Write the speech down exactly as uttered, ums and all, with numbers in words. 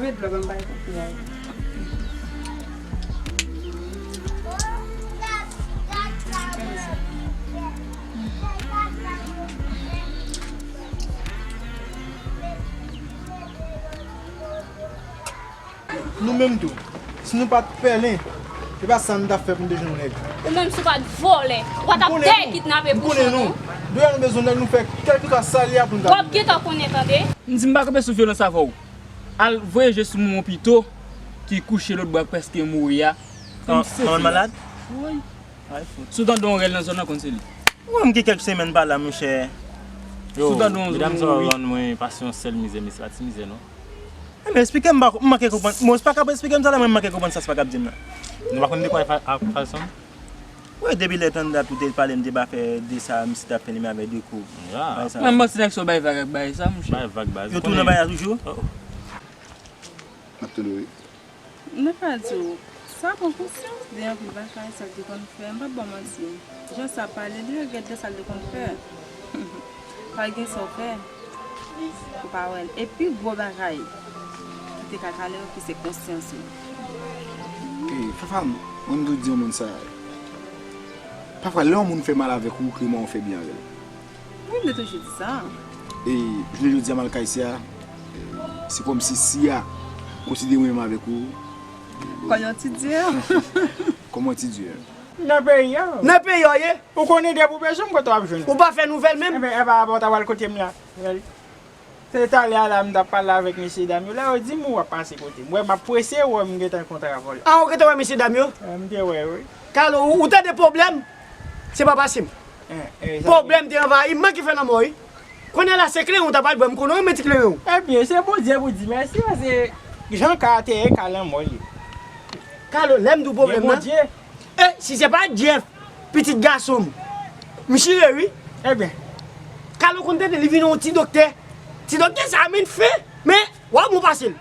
Dlo ban m bay kote a. Nou menm tou, si nou pa t pèlen, e pa sa n t ap fè pou n te jwenn yon nèg. Ou menm si w pa t vòlè, ou pa t ap dèyè kidnape pou chan nou. Deja nou bezwen nèg, nou fè kèlkeswa sa l ye a pou n ta. W ap gentan konnen tande. M di m pa kanpe sou vyolans avè w. Al voye je sou manman w pito ki kouche lòt bò a k prèske mouri a. Manman l malad? Wi. Si w tande yon rèl nan zòn nan, konn se li. Mwen m gen kèk semèn pa la, monchè. Yo, medam sa yo rann mwen pase yon sèl mizè, men se pa ti mizè non. Enben, eksplike m, m pa, m manke konprann. Bon, se pa k ap eksplike m sa la, mwen m manke konprann sa se pa k ap di m la. Nou pa konn de kwa ap pale ansanm? Wi, depi lè Tanda tou te pale, m te pa fè de sa, misye t ap fè li men avèk de kou. Mwen m panse nèg sa yo bay vag ak bagay sa, monchè. Bay vag baz. Yo tou nan bagay la toujou? M ap tande w wi. M te ka di w, sa pran konsyans de anpil bagay sa l te konn fè. M p ap ba w manti. Jan sa pale, li regrèt de sa l te konn fè. Pa gen sa w fè pou pa wè l. E pi gwo bagay ki te ka kale w ki se konsyans ou. Ey, Fafa, mwen m toujou di yon moun sa. Pafwa, lè yon moun fè mal avèk ou, ou kriye mò, ou fè byen avè l. Wi, m te toujou di sa. E jounen jodi a, m al kay Siya, e, se kòmsi Siya konsidere mwen menm avèk ou. Kòm yon ti dye. Kòm yon ti dye. Nan peyi a. Nan peyi a w ye. Ou konnen depi w bezwen m, kote w ap jwenn mwen. Ou pa fè nouvèl menm. Enben, e pa rapò w ta pral kote m la. Se talè a la, m t ap pale avèk mesye dam yo. La, yo di m ou ap pase kote m. Wè, m ap prese, wè, m gentan kontra vòlè. A, ou gentan wè mesye dam yo? Wè, m te wè, wi. Kalo, ou, ou tande pwoblèm? Se pa pase m. Pwoblèm te anvayi m, mwen ki fè lanmò, wi. Kounye a la, se kleren w ta pral ban m, konnen w renmen ti kleren w. Ebyen, se Bondye pou di mèsi, paske jan ka a te ye, ka lanmò l ye. Kalo, lè m di w pwoblèm nan. E, si se pa Jeff, pitit gason m, m chire, wi. Ebyen. Kalo konn tande li vin yon ti doktè. Ti doktè sa a menm fen, men w ap bon pase l.